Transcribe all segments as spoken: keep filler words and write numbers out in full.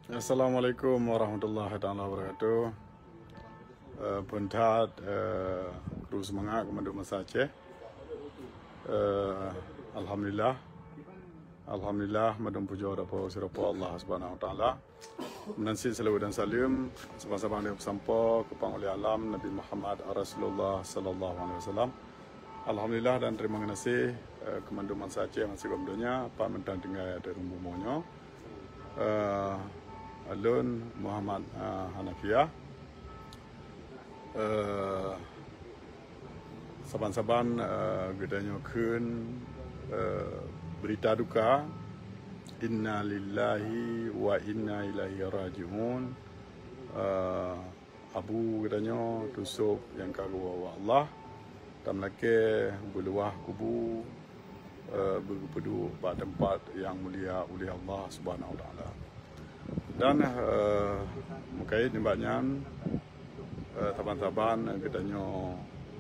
Assalamualaikum warahmatullahi taala wabarakatuh. Eh, peue that, eh, kru seumangat keu mandum bansa Aceh. Eh, alhamdulillah. Alhamdulillah, mandum pujoe dapoe siroe Po Allah Subhanahu wa Taala. Meunan cit seulaweuet dan saleuem saban-saban nyang peusampoe keu Pangulèe Alam Nabi Muhammad Rasulullah sallallahu alaihi wasallam. Alhamdulillah dan terima kasih, eh, keu mandum bansa Aceh meusigom donya, pat mantong tinggai ateueh rhueng bumoe nyoe. Eh, ulôn Muhammad, eh, Hanafiah. Eh, saban-saban, eh, geutanyoe kheun, eh, beurita duka, inna lillahi wa inna ilaihi raji'un. Eh, abu geutanyoe Tusop nyang ka geuwoe Allah, tameulakèe beuluwah kubu, eh, beugeupeuduek bak teumpat nyang mulia ulèh Allah Subhanahu wa Taala. Dan, eh, meukait nibak nyan, eh, saban-saban geutanyoe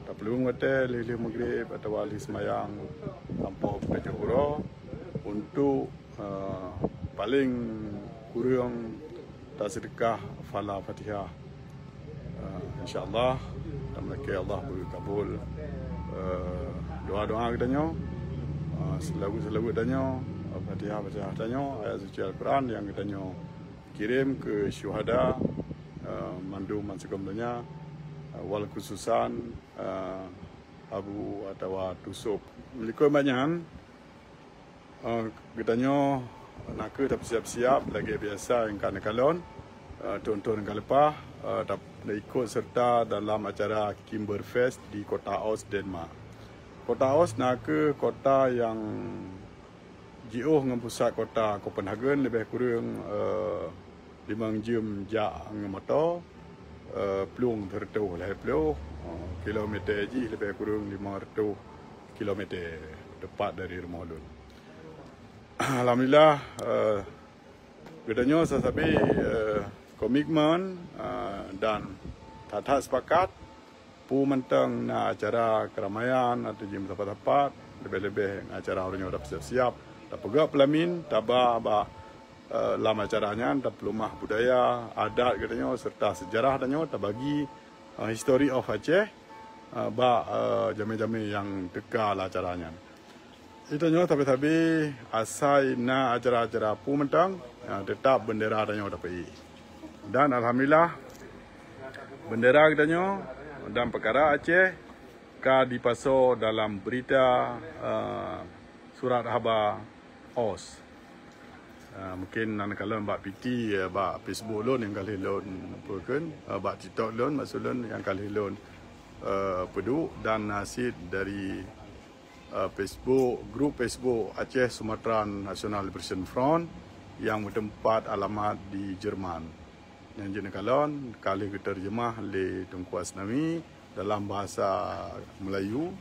tapeuleumèe watèe lheuh-lheuh Maghrib atawa lheuh seumayang sampoe peutujoh uroe untuk, eh, paleng kureueng taseudeukah phala Fatihah. Eh, insya Allah, tameulakèe Allah beukabul, eh, doa-doa geutanyoe, eh, seulaweuet-seulaweuet tanyoe, eh, Fatihah-Fatihah tanyoe, ayat suci Al-Quran nyang geutanyoe kirém keu syuhada, eh, mandum meusigom donya, eh, wal khususan, eh, abu atawa Tusop. Likot banyan, eh, geutanyoe nakeuh tapeusiap-siap lagèe biasa nyang ka neukalon, eh, thôn-thôn ka leupah, eh, tap-, ikot seureuta dalam acara Kimber Fest di kota Oss, Denmark. Kota Oss nakeuh kota nyang jiôh ngon pusat kota Copenhagen leubeh kureueng, eh, limong jeuem jak ngon moto, eh, plueng sireutôh lhèe ploh, eh, kilometer jih leubeh kureueng limong reutôh kilometer teupat dari rumoh lôn. Alhamdulillah, eh, geutanyoe sabe-sabe, eh, komitmen, eh, dan that-that sepakat peue mantong na acara keuramaian atau jimeusapat-sapat, leubeh-leubeh acara uroe nyoe tapeusiap-siap, tapeugöt peulamin, taba bak, eh, lam acara nyan tapeuleumah budaya, adat geutanyoe seureuta seujarah tanyoe, tabagi, eh, history of Aceh, eh, bak, eh, jamèe-jamèe nyang teuka lam acara nyan. Geutanyoe sabe-sabe asai na acara-acara peue mantong, eh, teutap beundera tanyoe tapeuék. Dan alhamdulillah, beundera geutanyoe dan peukara Aceh ka jipasoe dalam beurita, eh, surat haba Oss. Ah, mungkin na neukalon bak P T, eh, bak Facebook lôn nyang ka lheueh lôn peukheun, eh, bak TikTok lôn, maksud lôn nyang ka lheueh lôn, eh, peuduek dan na cit dari, eh, Facebook, grup Facebook Aceh Sumatra National Liberation Front nyang meuteumpat alamat di Jerman. Nyang jeuet neukalon ka lheueh geuteurjeumah lé Teungku Asnawi dalam bahasa Melayu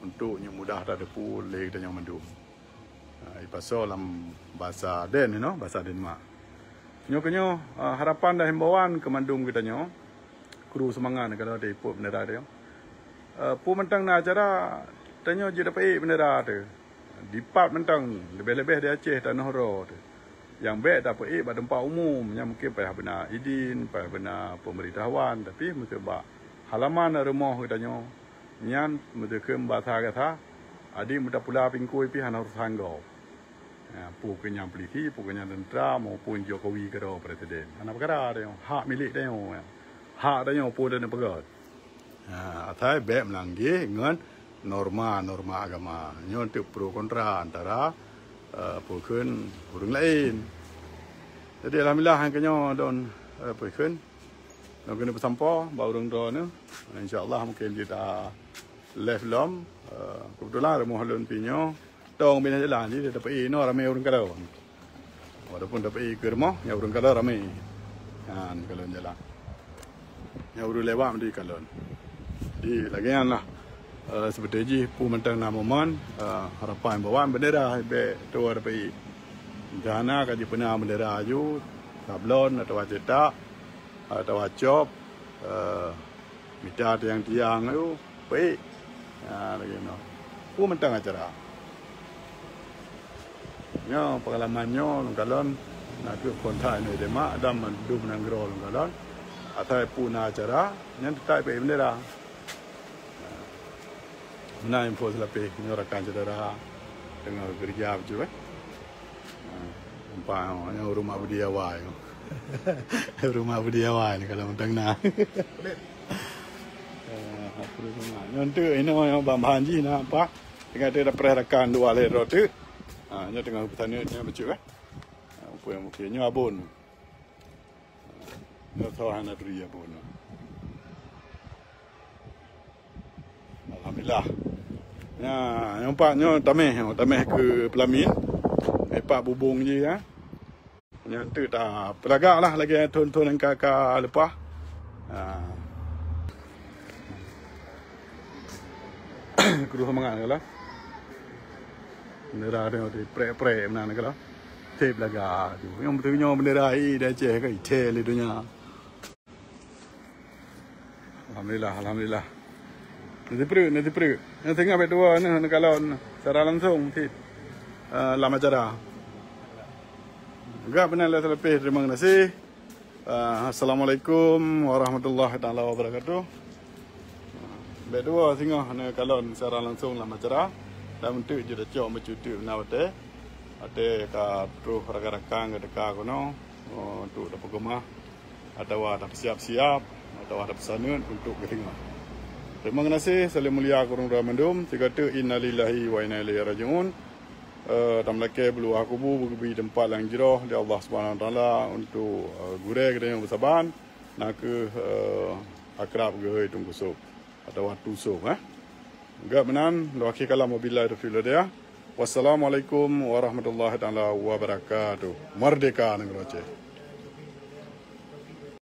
untuk nyang mudah tateupeue lé geutanyoe mandum. Ha, ipasoe lam bahasa Den, you know, bahasa Denmark. Nyoe keunyoe, ah, harapan dan himbauan keu mandum geutanyoe, kru seumangat neukalon taipot beundera teuh. Eh, peue mantong na acara, tanyoe jeuet tapeuék beundera teuh. Dipat mantong, leubeh-leubeh di Aceh tanoh droe teuh. Nyang bèk tapeuék bak teumpat umum, nyan mungkin payah beuna idin, payah beuna pemberitahuan, tapi meuseu bak halaman rumoh geutanyoe, nyan meuseu kheun basa gata, adak meutapula pingkui pih hana urosan gob. Ya, peue keu nyan polisi, peue keu nyan teuntara, maupun Jokowi keudroe presiden. Hana peukara tanyoe, hak milék tanyoe. Hak tanyoe peue dan peugöt. Ha, asai bèk meulanggeh ngon norma-norma agama. Nyoe teuk pro kontra antara, eh, peue kheun ureueng laén. Jadi alhamdulillah, nyang keunyoe don, eh, peue kheun. Lôn keuneuk peusampoe bak ureueng droeneuh. Insya Allah mungkin kita live lom. Eh, kebetulan rumoh lôn pih nyoe tong binéh jalan, jadi tapeuék inoe ramé ureueng kalon. Walaupun tapeuék keu rumoh, nyang ureueng kalon ramé. Nyan kalon jalan. Nyang ureueng lewat meusti kalon. Jadi lagèe nyan lah. Eh, seperti jih peue mantong na momen, eh, harapan bawaan bendera bèk tuwoe tapeuék. Jih hana ka jipeuna bendera aju, sablon atawa cetak, atawa cop, eh, mita tiang-tiang tu, peuék. Ha, lagèe nyoe. Peue mantong acara. Nyoe pengalaman nyoe lôn kalon, Na kheueh phôn that inoe demak dan mandum nanggroe lôn kalon. Asai peue na acara, nyan teutab ipeuék bendera. Meunan info seulapeh nyoe rakan syedara teungoh geureuja bacut, eh. Ha, nampak nyoe, nyoe rumah Budi awai nyoe. Rumah Budi awai ni kalau mantong na. Eh, apa nama? Nyoe enteuk inoe nyoe bahan-bahan jih na apa? Teungoh teupreh rakan dua lhèe droe teuk. Ha, nyoe teungoh peusaneut nyoe bacut, eh. Ha, apa nyang mungkin nyoe abon. Nyoe sawah hana turi abon. Alhamdulillah. Nya, nyang pat nyoe tameh, nyoe tameh keu peulamin. Ipak bubong jih ya. Nyan teuk ta peulagak lah lagèe thôn-thôn nyang ka, ka leupah. Ha. Kru seumangat lah. Bendera tengok tu prek-prek meunan kalau. Tep laga tu. Nyang beutôi nyoe bendera I di Aceh kan, ithèe lé donya. Alhamdulillah, alhamdulillah. Nasi perut, nasi perut. Nyang singoh bèk tuwoe nyoe neukalon secara langsung cit. Eh, lam acara. Gak beuna lé seulapeh, terima kasih. Ah, Assalamualaikum warahmatullahi taala wabarakatuh. Bèk tuwoe singoh neukalon secara langsung lam acara dan eunteuk jeuet tacok meucuti na watèe. Watèe ka troh rakan-rakan geuteuka keunoe, oh, untuk tapeukeumah atawa tapeusiap-siap atawa tapeusaneut untuk geusingoh. Terima kasih, salam mulia keu ureueng mandum. Sigoe teuk innalillahi wa inna ilaihi rajiun. Eh, tameulakèe bak luwa kubu beugeubri teumpat nyang jroh lé Allah Subhanahu Wa Taala untuk, eh, gurèe geutanyoe beusaban, na kheueh, eh, akrab geuhôi Teungku Sop atawa Tu Sop, eh. Gak meunan, lôn akhé kalam, wabillahi taufiq wal hidayah. Wassalamualaikum warahmatullahi taala wabarakatuh. Merdeka Nanggroe Aceh.